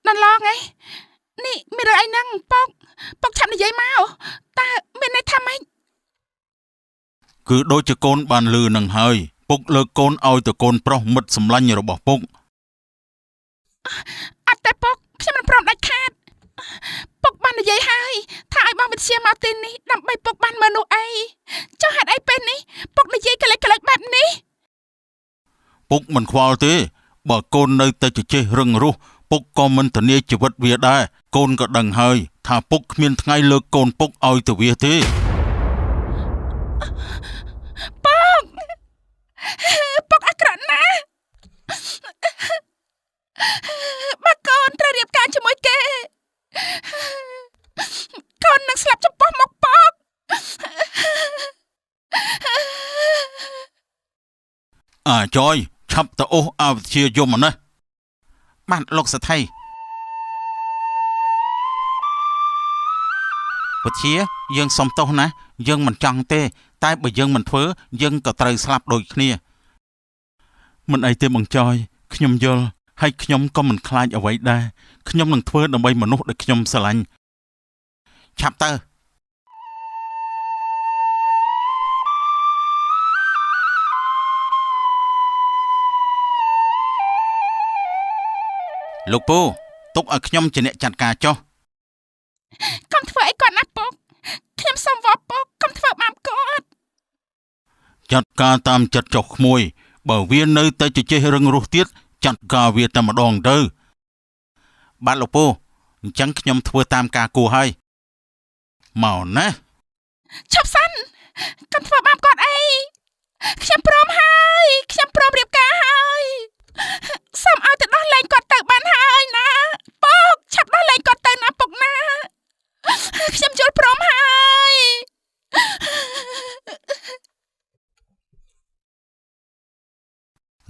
ដន្លងឯនេះមានរឿងអីហ្នឹងពុកពុកឆាប់និយាយមកតើមានន័យថាម៉េច គឺដូចជាកូនបានលឺនឹងហើយពុកលើកកូនឲ្យទៅកូនប្រុសមិត្តសម្លាញ់របស់ពុក អត់ទេពុកខ្ញុំមិនព្រមដាច់ខាតពុកបាននិយាយហើយថាឲ្យបងវិទ្យាមកទីនេះដើម្បីពុកបានមើលនោះអីចុះហេតុអីពេលនេះពុកនិយាយកលេចកលេចបែបនេះ ពុកមិនខ្វល់ទេបើកូននៅតែជជែករឹងរូសពុកក៏មិនធានាជីវិតវាដែរកូនក៏ដឹងហើយថាពុកគ្មានថ្ងៃលើកកូនពុកឲ្យទៅវាទេ ពុកពុកអាក្រក់ណាស់បើកូនត្រូវរៀបការជាមួយគេកូននឹងស្លាប់ចំពោះមុខពុក អាចយឆាប់ទៅអូសអវិជ្ជាយមណា បាទលោកសថីវិទ្យាយើងសុំទោសណាយើងមិនចង់ទេ តែបើយើងមិនធ្វើយើងក៏ត្រូវស្លាប់ដូចគ្នា មិនអីទេបងចយខ្ញុំយល់ហើយខ្ញុំក៏មិនខ្លាចអ្វីដែរខ្ញុំនឹងធ្វើដើម្បីមនុស្សដែលខ្ញុំស្រឡាញ់ ឆាប់ទៅលោកពូទុកឲ្យខ្ញុំជាអ្នកចាត់ការចុះ កុំធ្វើអីគាត់ណាពុកខ្ញុំសុំវល់ពុកកុំធ្វើបាបគាត់ ចាត់ការតាមចិត្តចុះក្មួយ បើវានៅតែជជែករឹងរូសទៀតចាត់ការវាតែម្ដងទៅ បាទលោកពូអញ្ចឹងខ្ញុំធ្វើតាមការគួរហើយ មកណា ឈប់សិនកុំធ្វើបាបគាត់អីខ្ញុំព្រមហើយខ្ញុំព្រមរៀបការហើយសូមឲ្យទៅដោះលែងគាត់ទៅបានហើយណាពុកឆាប់ដោះលែងគាត់ទៅណាពុកណាខ្ញុំយល់ព្រមហើយ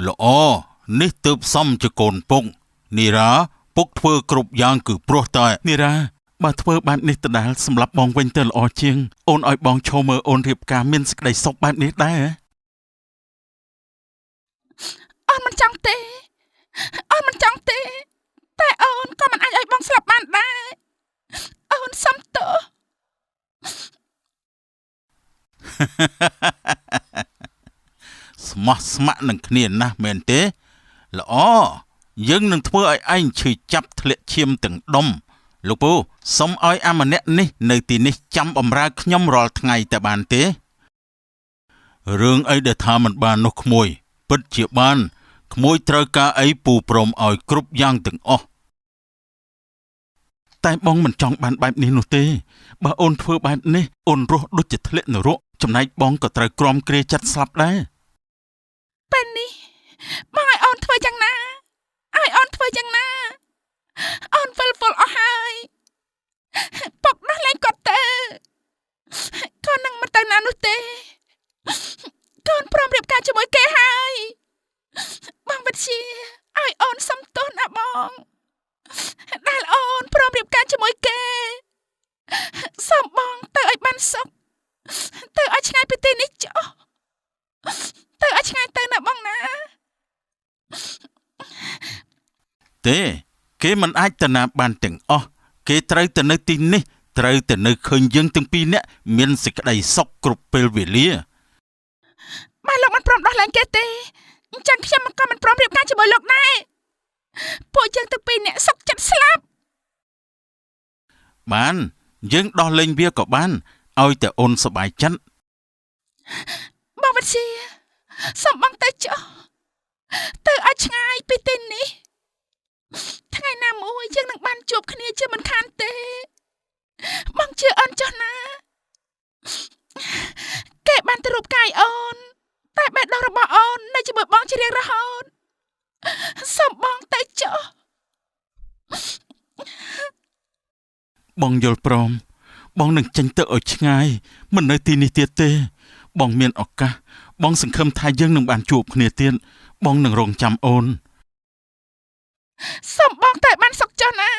ល្អនេះទើបសមជាកូនពុកនីរ៉ាពុកធ្វើគ្រប់យ៉ាងគឺព្រោះតែនីរ៉ាបើធ្វើបែបនេះដដែលសម្រាប់បងវិញទៅល្អជាងអូនឲ្យបងឈរមើលអូនរៀបការមានសេចក្តីសុខបែបនេះដែរ អូនមិនចង់ទេអូនមិនចង់ទេ តែអូនក៏មិនអាចឲ្យបងស្លាប់បានដែរអូនសុំទោស ស្មោះស្ម័គ្រនឹងគ្នាណាស់មែនទេល្អយើងនឹងធ្វើឲ្យឯងឈឺចាប់ធ្លាក់ឈាមទាំងដុំលោកពូសុំឲ្យអាម្នាក់នេះនៅទីនេះចាំបំរើខ្ញុំរាល់ថ្ងៃតែបានទេរឿងអីដែលថាមិនបាននោះក្មួយ ពិតជាបាន ក្មួយត្រូវការអីពូព្រមឲ្យគ្រប់យ៉ាងទាំងអស់តែបងមិនចង់បានបែបនេះនោះទេបើអូនធ្វើបែបនេះអូនរស់ដូចជាធ្លាក់នរកចំណែកបងក៏ត្រូវក្រំគ្រាចិត្តស្លាប់ដែរ ពេលនេះបងឲ្យអូនធ្វើយ៉ាងណាឲ្យអូនធ្វើយ៉ាងណាអូនវិលវល់អស់ហើយពុកដោះលែងគាត់ទៅកូននឹងមិនទៅណានោះទេកូនព្រមរៀបការជាមួយគេហើយបងវិទ្យាឲ្យអូនសុំទោសណាបងដែលអូនព្រមរៀបការជាមួយគេសូមបងទៅឲ្យបានសុខទៅឲ្យឆ្ងាយពីទីនេះចុះទៅឲ្យឆ្ងាយទៅណាបងណា ទេ គេមិនអាចទៅណាបានទាំងអស់គេត្រូវទៅនៅទីនេះត្រូវទៅនៅឃើញយើងទាំងពីរនាក់មានសេចក្តីសុខគ្រប់ពេលវេលា បើលោកមិនព្រមដោះលែងគេទេអញ្ចឹងខ្ញុំក៏មិនព្រមរៀបការជាមួយលោកដែរពួកយើងទាំងពីរនាក់សុខចិត្តស្លាប់ បាន យើងដោះលែងវាក៏បានឲ្យតែអូនសប្បាយចិត្ត បងវិទ្យាសូមបងទៅចុះទៅឲ្យឆ្ងាយពីទីនេះថ្ងៃណាមួយយើងនឹងបានជួបគ្នាជាមិនខានទេបងជឿអូនចុះណាគេបានទៅរូបកាយអូនតែបេះដូងរបស់អូននៅជាមួយបងជារៀងរហូតសូមបងទៅចុះ បងយល់ព្រមបងនឹងចេញទៅឲ្យឆ្ងាយមិននៅទីនេះទៀតទេ បងមានឱកាសបងសង្ឃឹមថាយើងនឹងបានជួបគ្នាទៀតបងនឹងរងចាំអូន សូមបងតែបានសុខចុះណា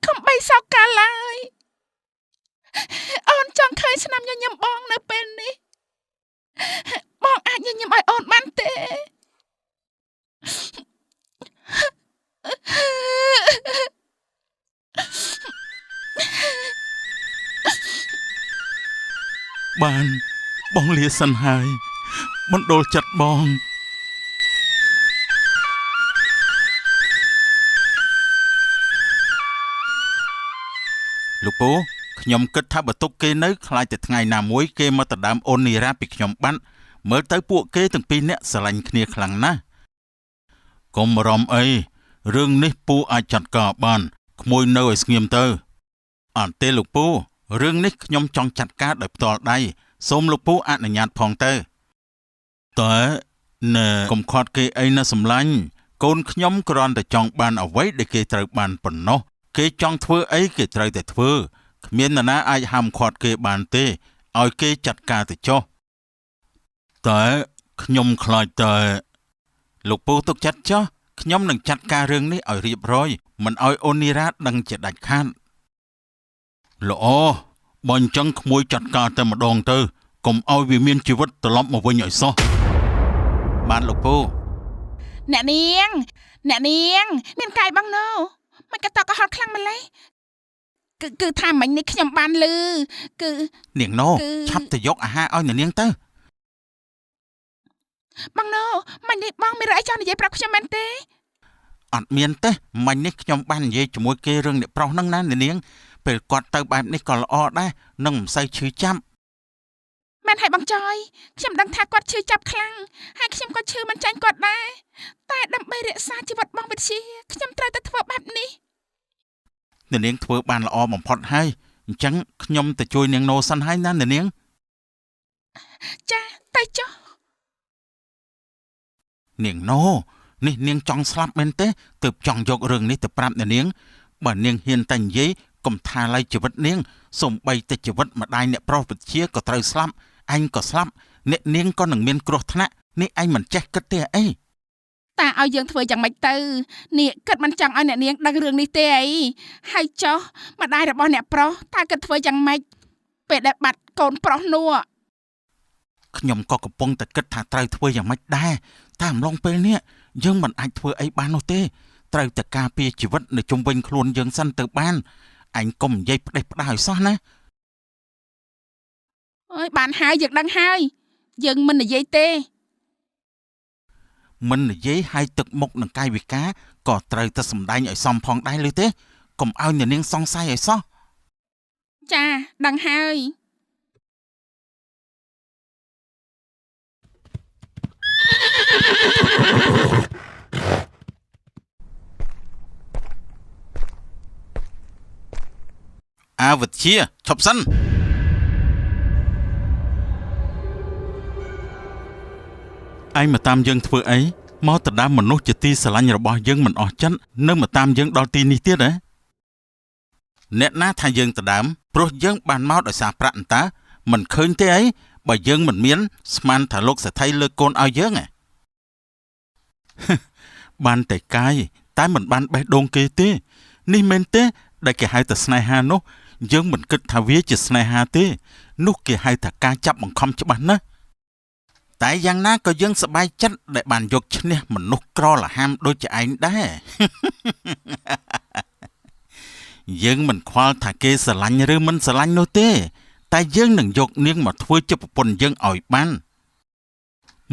កុំបីសោកកាឡើយអូនចង់ឃើញស្នាមញញឹមបងនៅពេលនេះបងអាចញញឹមឲ្យអូនបានទេ បានបងលាសិនហើយបណ្ដូលចិត្តបង លោកពូខ្ញុំគិតថាបើទុកគេនៅខ្លាចតែថ្ងៃណាមួយគេមកដណ្ដើមអូននីរ៉ាពីខ្ញុំបាត់មើលទៅពួកគេទាំងពីរនាក់ស្រឡាញ់គ្នាខ្លាំងណាស់កុំបារម្ភអីរឿងនេះពូអាចចាត់ការបានក្មួយនៅឲ្យស្ងៀមទៅអត់ទេលោកពូរឿងនេះខ្ញុំចង់ចាត់ការដោយផ្ទាល់ដៃសូមលោកពូអនុញ្ញាតផងទៅតែណែកុំខាត់គេអីណាសម្លាញ់កូនខ្ញុំគ្រាន់តែចង់បានអ្វីដែលគេត្រូវបានប៉ុណ្ណោះគេចង់ធ្វើអីគេត្រូវតែធ្វើគ្មាននរណាអាចហាមឃាត់គេបានទេឲ្យគេចាត់ការទៅចុះតែខ្ញុំខ្លាចតែលោកពូទុកចិត្តចុះខ្ញុំនឹងចាត់ការរឿងនេះឲ្យរៀបរយមិនឲ្យអូននីរ៉ាដឹងជាដាច់ខាតល្អបើអញ្ចឹងក្មួយចាត់ការតែម្ដងទៅកុំឲ្យវាមានជីវិតត្រឡប់មកវិញឲ្យសោះបានលោកពូ អ្នកនាងអ្នកនាងមានកាយបងណូមិនកតកុហកខ្លាំងម្ល៉េះគឺថាមិញនេះខ្ញុំបានលឺគឺ នាងណូ គឺ ឆាប់ទៅយកអាហារឲ្យអ្នកនាងទៅ បងណូមិញនេះបងមានរឿងអីចង់និយាយប្រាប់ខ្ញុំមែនទេ អត់មានទេមិញនេះខ្ញុំបាននិយាយជាមួយគេរឿងអ្នកប្រុសហ្នឹងណាអ្នកនាងពេលគាត់ទៅបែបនេះក៏ល្អដែរនឹងមិនសូវឈឺចាប់ មែនហើយបងចយខ្ញុំដឹងថាគាត់ឈឺចាប់ខ្លាំងហើយខ្ញុំក៏ឈឺមិនចាញ់គាត់ដែរតែដើម្បីរក្សាជីវិតបងវិទ្យាខ្ញុំត្រូវតែធ្វើបែបនេះ អ្នកនាងធ្វើបានល្អបំផុតហើយអញ្ចឹងខ្ញុំទៅជួយនាងណូសិនហើយណាអ្នកនាង ចាទៅចុះ នាងណូនេះនាងចង់ស្លាប់មែនទេទើបចង់យករឿងនេះទៅប្រាប់អ្នកនាងបើនាងហ៊ានតែនិយាយកុំថាឡើយជីវិតនាងសូម្បីតែជីវិតម្ដាយអ្នកប្រុសវិទ្យាក៏ត្រូវស្លាប់អញក៏ស្លាប់អ្នកនាងក៏នឹងមានគ្រោះថ្នាក់នេះឯងមិនចេះគិតទេអី តាឲ្យយើងធ្វើយ៉ាងម៉េចទៅនេះគិតមិនចង់ឲ្យអ្នកនាងដឹងរឿងនេះទេអីហើយចុះម្ដាយរបស់អ្នកប្រុសតើគិតធ្វើយ៉ាងម៉េចពេលដែលបាត់កូនប្រុសនោះ ខ្ញុំក៏កំពុងតែគិតថាត្រូវធ្វើយ៉ាងម៉េចដែរតែអំឡុងពេលនេះយើងមិនអាចធ្វើអីបាននោះទេត្រូវតែការពារជីវិតនៅជុំវិញខ្លួនយើងសិនទៅបានអញកុំនិយាយផ្ដេសផ្ដាសឲ្យសោះណា អើយបានហើយយើងដឹងហើយយើងមិននិយាយទេ មិននិយាយឲ្យទឹកមុខនឹងកាយវិការក៏ត្រូវតែសម្ដែងឲ្យសមផងដែរឬទេកុំឲ្យអ្នកនាងសង្ស័យឲ្យសោះ ចាដឹងហើយ អាវិទ្យាឈប់សិនឯងមកតាមយើងធ្វើអីមកដណ្ដើមមនុស្សជាទីស្រឡាញ់របស់យើងមិនអស់ចិត្តនៅមកតាមយើងដល់ទីនេះទៀតហ៎អ្នកណាថាយើងដណ្ដើមព្រោះយើងបានមកដោយសារប្រាក់អន្តើមិនឃើញទេអីបើយើងមិនមានស្មានថាលោកសេដ្ឋីលើកកូនឲ្យយើងហ៎ បានតែកាយតែមិនបានបេះដូងគេទេនេះមែនទេដែលគេហៅថាស្នេហានោះយើងមិនគិតថាវាជាស្នេហាទេនោះគេហៅថាការចាប់បង្ខំច្បាស់ណាស់តែយ៉ាងណាក៏យើងសប្បាយចិត្តដែលបានយកឈ្នះមនុស្សក្រលហាមដូចជាឯងដែរ យើងមិនខ្វល់ថាគេស្រឡាញ់ឬមិនស្រឡាញ់នោះទេតែយើងនឹងយកនាងមកធ្វើជាប្រពន្ធយើងឲ្យបាន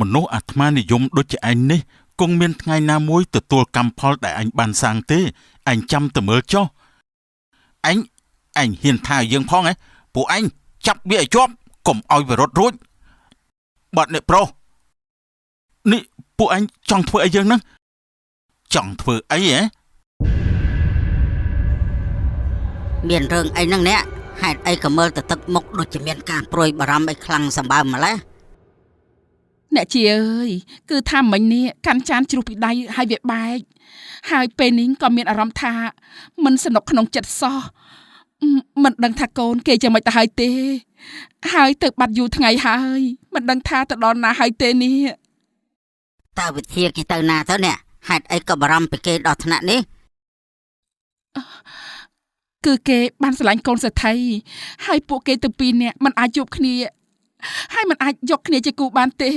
មនុស្សអាត្មានិយមដូចជាឯងនេះគង់មានថ្ងៃណាមួយទទួលកម្មផលដែលឯងបានសាងទេឯងចាំតែមើលចុះឯងឯងហ៊ានថាឲ្យយើងផងហ៎ពួកឯងចាប់វាឲ្យជាប់កុំឲ្យវារត់រួចបាត់អ្នកប្រុសនេះពួកឯងចង់ធ្វើអីយើងហ្នឹងចង់ធ្វើអីហ៎ មានរឿងអីហ្នឹងអ្នកហេតុអីក៏មើលទៅទឹកមុខដូចជាមានការព្រួយបារម្ភអីខ្លាំងសម្បើមម្ល៉េះ អ្នកជាអើយគឺថាមិញនេះកាន់ចានជ្រុះពីដៃហើយវាបែកហើយពេលនេះក៏មានអារម្មណ៍ថាមិនសនុកក្នុងចិត្តសោះមិនដឹងថាកូនគេយ៉ាងម៉េចទៅហើយទេហើយទៅបាត់យូរថ្ងៃហើយមិនដឹងថាទៅដល់ណាហើយទេនេះ តើវិទ្យាគេទៅណាទៅអ្នកហេតុអីក៏បារម្ភពីគេដល់ថ្នាក់នេះ គឺគេបានស្រឡាញ់កូនសេដ្ឋីហើយពួកគេទាំងពីរនាក់មិនអាចជួបគ្នាហើយមិនអាចយកគ្នាជាគូបានទេ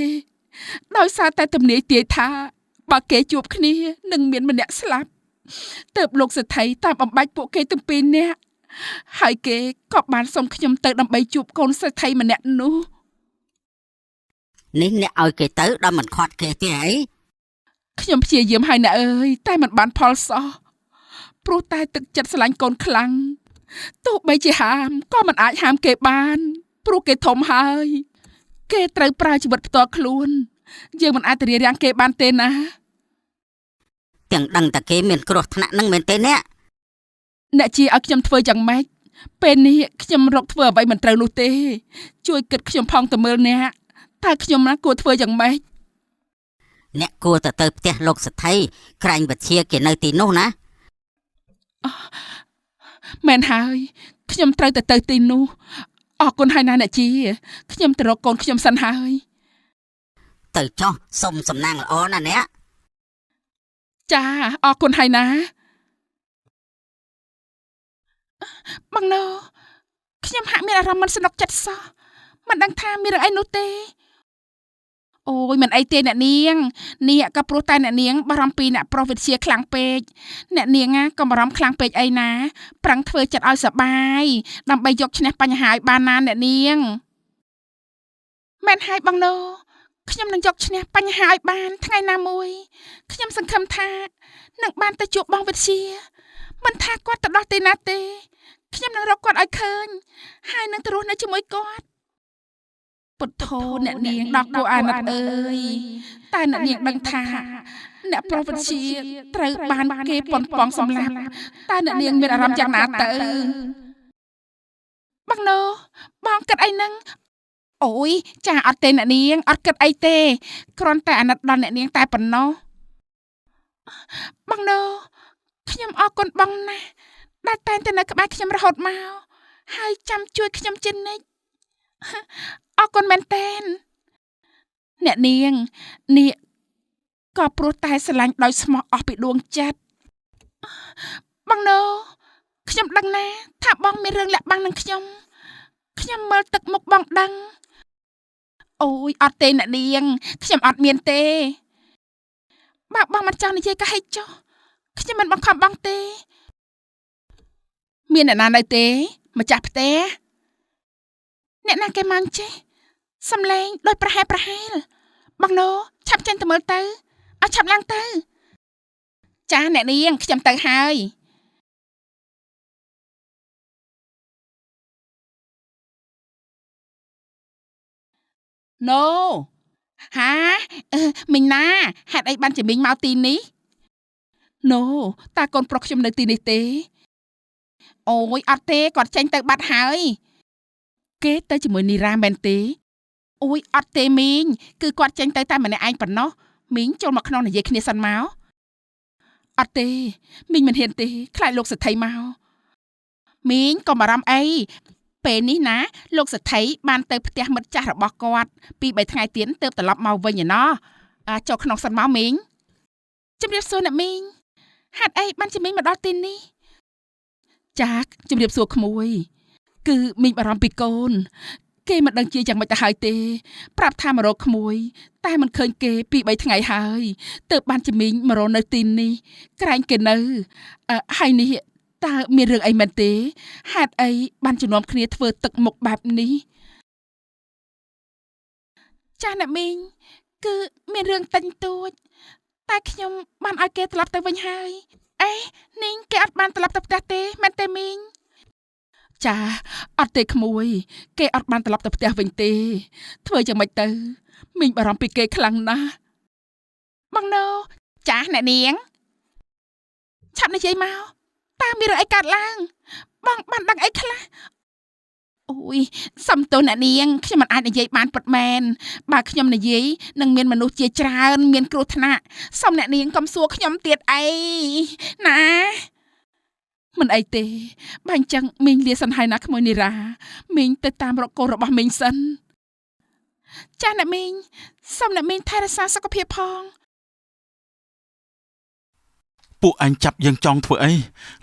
ដោយសារតែទំនាយទាយថាបើគេជួបគ្នានឹងមានម្នាក់ស្លាប់ទើបលោកសេដ្ឋីតាមបំបាច់ពួកគេទាំងពីរនាក់ ហើយគេក៏បានសុំខ្ញុំទៅដើម្បីជួបកូនសេដ្ឋីម្នាក់នោះ នេះអ្នកឲ្យគេទៅដល់មិនខាត់គេទេអី ខ្ញុំព្យាយាមហើយអ្នកអើយតែមិនបានផលសោះព្រោះតែទឹកចិត្តស្រឡាញ់កូនខ្លាំងទោះបីជាហាមក៏មិនអាចហាមគេបានព្រោះគេធំហើយគេត្រូវប្រើជីវិតផ្ទាល់ខ្លួនយើងមិនអាចទៅរារាំងគេបានទេណា ទាំងដឹងតែគេមានគ្រោះថ្នាក់នឹងមែនទេអ្នក អ្នកជាឲ្យខ្ញុំធ្វើយ៉ាងម៉េចពេលនេះខ្ញុំរកធ្វើអ្វីមិនត្រូវនោះទេជួយគិតខ្ញុំផងទៅមើលអ្នកតើខ្ញុំណាគួរធ្វើយ៉ាងម៉េច អ្នកគួរតែទៅផ្ទះលោកសេដ្ឋីក្រែងវិទ្យាគេនៅទីនោះណា មែនហើយខ្ញុំត្រូវតែទៅទីនោះអរគុណហើយណាអ្នកជាខ្ញុំទៅរកកូនខ្ញុំសិនហើយ ទៅចុះសុំសំណាងល្អណាអ្នក ចាអរគុណហើយណាបងណូខ្ញុំហាក់មានអារម្មណ៍មិនស្រណុកចិត្តសោះមិនដឹងថាមានរឿងអីនោះទេអូយមិនអីទេអ្នកនាងនេះក៏ព្រោះតែអ្នកនាងបារម្ភពីអ្នកប្រុសវិទ្យាខ្លាំងពេកអ្នកនាងក៏បារម្ភខ្លាំងពេកអីណាប្រឹងធ្វើចិត្តឲ្យសប្បាយដើម្បីយកឈ្នះបញ្ហាឲ្យបានណាអ្នកនាងមែនហើយបងណូខ្ញុំនឹងយកឈ្នះបញ្ហាឲ្យបានថ្ងៃណាមួយខ្ញុំសង្ឃឹមថានឹងបានទៅជួបបងវិទ្យាមិនថាគាត់ទៅដល់ទីណាទេខ្ញុំនឹងរកគាត់ឲ្យឃើញហើយនឹងទៅរស់នៅជាមួយគាត់ពុទ្ធោអ្នកនាងដល់គួរអាណិតអើយតែអ្នកនាងដឹងថាអ្នកប្រុសវិទ្យាត្រូវបានគេប៉ុនប៉ងសម្លាប់តើអ្នកនាងមានអារម្មណ៍យ៉ាងណាទៅបងណូបងគិតអីហ្នឹងអូយចាអត់ទេអ្នកនាងអត់គិតអីទេគ្រាន់តែអាណិតដល់អ្នកនាងតែប៉ុណ្ណោះបងណូខ្ញុំអរគុណបងណាស់ដែលតែងតែនៅក្បែរខ្ញុំរហូតមកហើយចាំជួយខ្ញុំជានិច្ចអរគុណមែនទែនអ្នកនាងនេះក៏ព្រោះតែស្រឡាញ់ដោយស្មោះអស់ពីដួងចិត្តបងណូខ្ញុំដឹងណាថាបងមានរឿងលាក់បាំងនឹងខ្ញុំខ្ញុំមើលទឹកមុខបងដឹងអូយអត់ទេអ្នកនាងខ្ញុំអត់មានទេបើបងមិនចង់និយាយក៏ហិចចុះខ្ញុំមិនបង្ខំបងទេមានអ្នកណានៅទេម្ចាស់ផ្ទះអ្នកណាគេមកចេះសំឡេងដូចប្រហែលបងណូឆាប់ចេញទៅមើលទៅឲ្យឆាប់ឡើងទៅចាអ្នកនាងខ្ញុំទៅហើយណូហាមីងណាហេតុអីបានជាមីងមកទីនេះណូតើកូនប្រុសខ្ញុំនៅទីនេះទេអូយអត់ទេគាត់ចេញទៅបាត់ហើយគេទៅជាមួយនីរ៉ាមែនទេអូយអត់ទេមីងគឺគាត់ចេញទៅតែម្នាក់ឯងប៉ុណ្ណោះមីងចូលមកក្នុងនិយាយគ្នាសិនមកអត់ទេមីងមិនហ៊ានទេខ្លាចលោកសេដ្ឋីមកមីងកុំបារម្ភអីពេលនេះណាលោកសេដ្ឋីបានទៅផ្ទះមិត្តចាស់របស់គាត់ពី3ថ្ងៃទៀតទើបត្រឡប់មកវិញឯណោះចូលក្នុងសិនមកមីងជំរាបសួរអ្នកមីងហេតុអីបានជាមីងមកដល់ទីនេះចាជំរាបសួរក្មួយគឺមីងបារម្ភពីកូនគេមិនដឹងជាយ៉ាងម៉េចទៅហើយទេប្រាប់ថាមករកក្មួយតែមិនឃើញគេពី3ថ្ងៃហើយទើបបានជាមីងមករកនៅទីនេះក្រែងគេនៅហើយនេះតើមានរឿងអីមែនទេហេតុអីបានជំនុំគ្នាធ្វើទឹកមុខបែបនេះចាស់អ្នកមីងគឺមានរឿងតិចតួចតែខ្ញុំបានឲ្យគេត្រឡប់ទៅវិញហើយអេនាងគេអត់បានត្រឡប់ទៅផ្ទះទេមែនទេមីងចាអត់ទេក្មួយគេអត់បានត្រឡប់ទៅផ្ទះវិញទេធ្វើយ៉ាងម៉េចទៅមីងបារម្ភពីគេខ្លាំងណាស់បងណូចាស់អ្នកនាងឆាប់និយាយមកតើមានរឿងអីកើតឡើងបងបានដឹងអីខ្លះអូយសំទោសអ្នកនាងខ្ញុំមិនអាចនិយាយបានពិតមែនបើខ្ញុំនិយាយនឹងមានមនុស្សជាច្រើនមានគ្រោះថ្នាក់សូមអ្នកនាងកុំសួរខ្ញុំទៀតអីណាមិនអីទេបើអញ្ចឹងមីងលាសិនហើយណាក្មួយនីរ៉ាមីងទៅតាមរកកូនរបស់មីងសិនចាស់អ្នកមីងសូមអ្នកមីងថែរក្សាសុខភាពផង ពួកឯងចាប់យើងចង់ធ្វើអី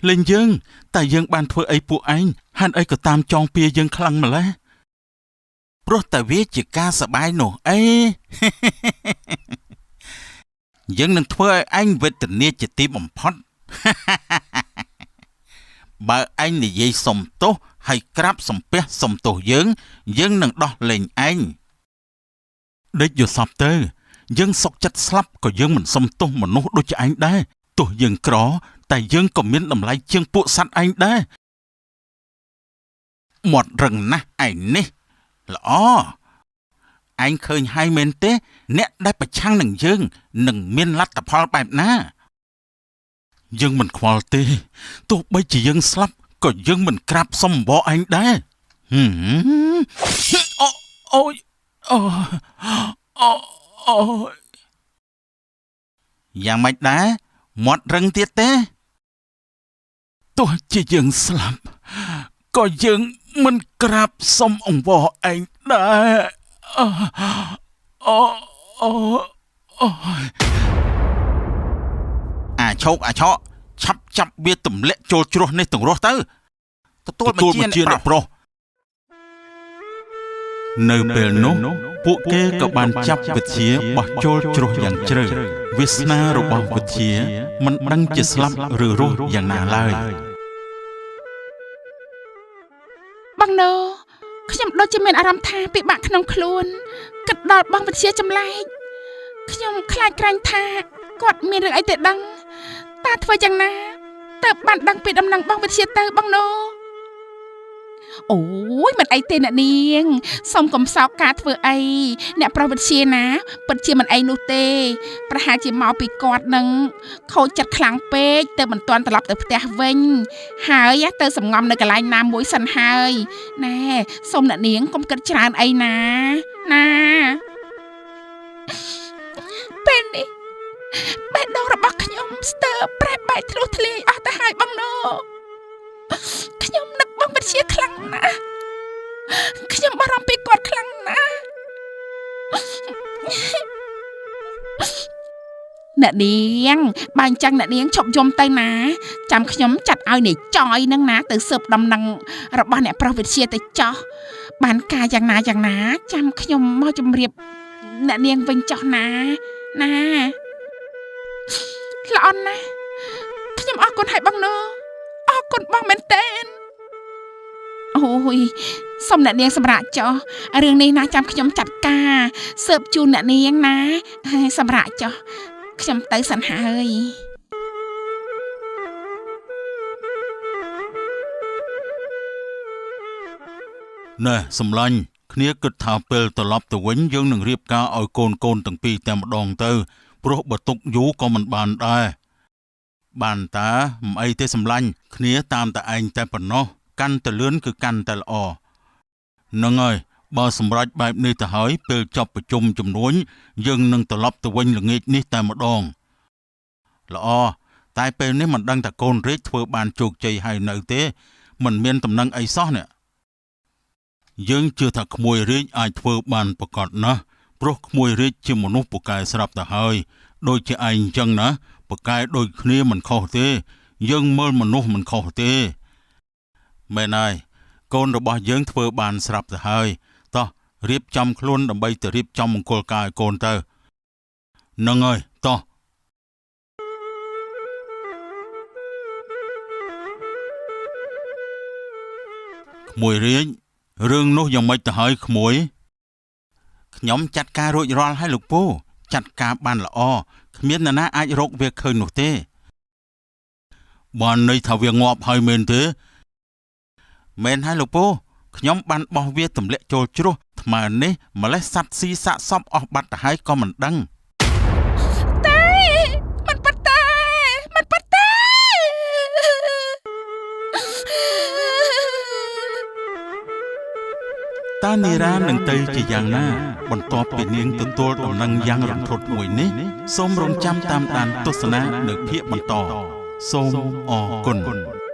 លេងយើងតែយើងបានធ្វើអីពួកឯងហេតុអីក៏តាមចងពៀយើងខ្លាំងម្ល៉េះព្រោះតែវាជាការសប្បាយនោះអី យើងនឹងធ្វើឲ្យឯងវេទនាជាទីបំផុត បើឯងនិយាយសុំទោសហើយក្រាបសំពះសុំទោសយើង យើងនឹងដោះលែងឯងដេកយល់សពទៅ យើងសុកចិត្តស្លាប់ក៏យើងមិនសុំទោសមនុស្សដូចជាឯងដែរទោះយើងក្រ តែយើងក៏មានតម្លៃជាងពួកសត្វឯងដែរមាត់រឹងណាស់ឯងនេះល្អឯងឃើញហើយមែនទេ អ្នកដែលប្រឆាំងនឹងយើងនឹងមានលទ្ធផលបែបណា យើងមិនខ្វល់ទេទោះបីជាយើងស្លាប់ក៏យើងមិនក្រាបសុំអង្វរឯងដែរហឹមអូអូយអូអូអូយយ៉ាងម៉េចដែរមាត់រឹងទៀតទេទោះជាយើងស្លាប់ក៏យើងមិនក្រាបសុំអង្វរឯងដែរអូអូអូអូយអាឆោកអាឆក់ឆាប់ចាប់វាទម្លាក់ចូលជ្រោះនេះទាំងរស់ទៅទទួលបញ្ជាអ្នកប្រុសនៅពេលនោះពួកគេក៏បានចាប់វិទ្យាបោះចូលជ្រោះយ៉ាងជ្រៅវាសនារបស់វិទ្យាមិនដឹងជាស្លាប់ឬរស់យ៉ាងណាឡើយ បងណូខ្ញុំដូចជាមានអារម្មណ៍ថាពិបាកក្នុងខ្លួនគិតដល់បងវិទ្យាចម្លែកខ្ញុំខ្លាចក្រែងថាគាត់មានរឿងអីទៅដឹងតើធ្វើយ៉ាងណាតើបានដឹងពីដំណឹងបងវិទ្យាទៅបងណូអូយមិនអីទេអ្នកនាងសូមកុំសោកការធ្វើអីអ្នកប្រុសវិទ្យាណាពិតជាមិនអីនោះទេប្រហែលជាមកពីគាត់នឹងខូចចិត្តខ្លាំងពេកទៅមិនទាន់ត្រឡប់ទៅផ្ទះវិញហើយទៅសំងំនៅកន្លែងណាមួយសិនហើយណែសូមអ្នកនាងកុំគិតច្រើនអីណាណាពេលនេះបេះដូងរបស់ខ្ញុំស្ទើរប្រេះបែកធ្លុះធ្លាយអស់ទៅហើយបងណូខ្ញុំនឹកបងវិទ្យាខ្លាំងណាស់ខ្ញុំបារម្ភពីគាត់ខ្លាំងណាស់អ្នកនាងបើអញ្ចឹងអ្នកនាងឈប់យំទៅណាចាំខ្ញុំចាត់ឲ្យនាយចយនឹងណាទៅស៊ើបដំណឹងរបស់អ្នកប្រុសវិទ្យាទៅចោះបានការយ៉ាងណាយ៉ាងណាចាំខ្ញុំមកជម្រាបអ្នកនាងវិញចោះណាណាល្អណាស់ខ្ញុំអរគុណឲ្យបងណូអរគុណបងមែនតើអូយសូមអ្នកនាងសម្រាប់ចុះរឿងនេះណាចាំខ្ញុំចាត់ការស៊ើបជូនអ្នកនាងណាសម្រាប់ចុះខ្ញុំទៅសិនហើយ ណែសម្លាញ់គ្នាគិតថាពេលត្រឡប់ទៅវិញយើងនឹងរៀបការឲ្យកូនកូនទាំងពីរតែម្ដងទៅព្រោះបើទុកយូរក៏មិនបានដែរបានតាមិនអីទេសម្លាញ់គ្នាតាមតែឯងតែប៉ុណ្ណោះកាន់តែលឿនគឺកាន់តែល្អហ្នឹងហើយបើសម្រេចបែបនេះទៅហើយពេលចប់ប្រជុំជំនួញយើងនឹងត្រឡប់ទៅវិញល្ងាចនេះតែម្ដងល្អតែពេលនេះមិនដឹងថាកូនរាជធ្វើបានជោគជ័យហើយនៅទេមិនមានតំណែងអីសោះនេះយើងជឿថាក្មួយរាជអាចធ្វើបានប្រកបណាស់ព្រោះក្មួយរាជជាមនុស្សពូកែស្រាប់ទៅហើយដូចជាឯងអញ្ចឹងណាពូកែដូចគ្នាមិនខុសទេយើងមើលមនុស្សមិនខុសទេមែនហើយកូនរបស់យើងធ្វើបានស្រាប់ទៅហើយតោះរៀបចំខ្លួនដើម្បីទៅរៀបចំមង្គលការឲ្យកូនទៅហ្នឹងហើយតោះក្មួយរាជរឿងនោះយ៉ាងម៉េចទៅហើយក្មួយខ្ញុំចាត់ការរួចរាល់ហើយលោកពូចាត់ការបានល្អគ្មាននរណាអាចរកវាឃើញនោះទេបានន័យថាវាងាប់ហើយមែនទេមែនហើយលោកពូខ្ញុំបានបោះវាទម្លាក់ចូលជ្រោះថ្មនេះម្លេះសัตว์ស៊ីសាកសពអស់បាត់ទៅហើយក៏មិនដឹងតែមិនប៉តែមិនប៉តែ តើនីរ៉ានឹងទៅជាយ៉ាងណាបន្ទាប់ពីនាងទទួលដំណឹងយ៉ាងរន្ធត់មួយនេះសូមរងចាំតាមដានទស្សនានៅភាគបន្តសូមអរគុណ។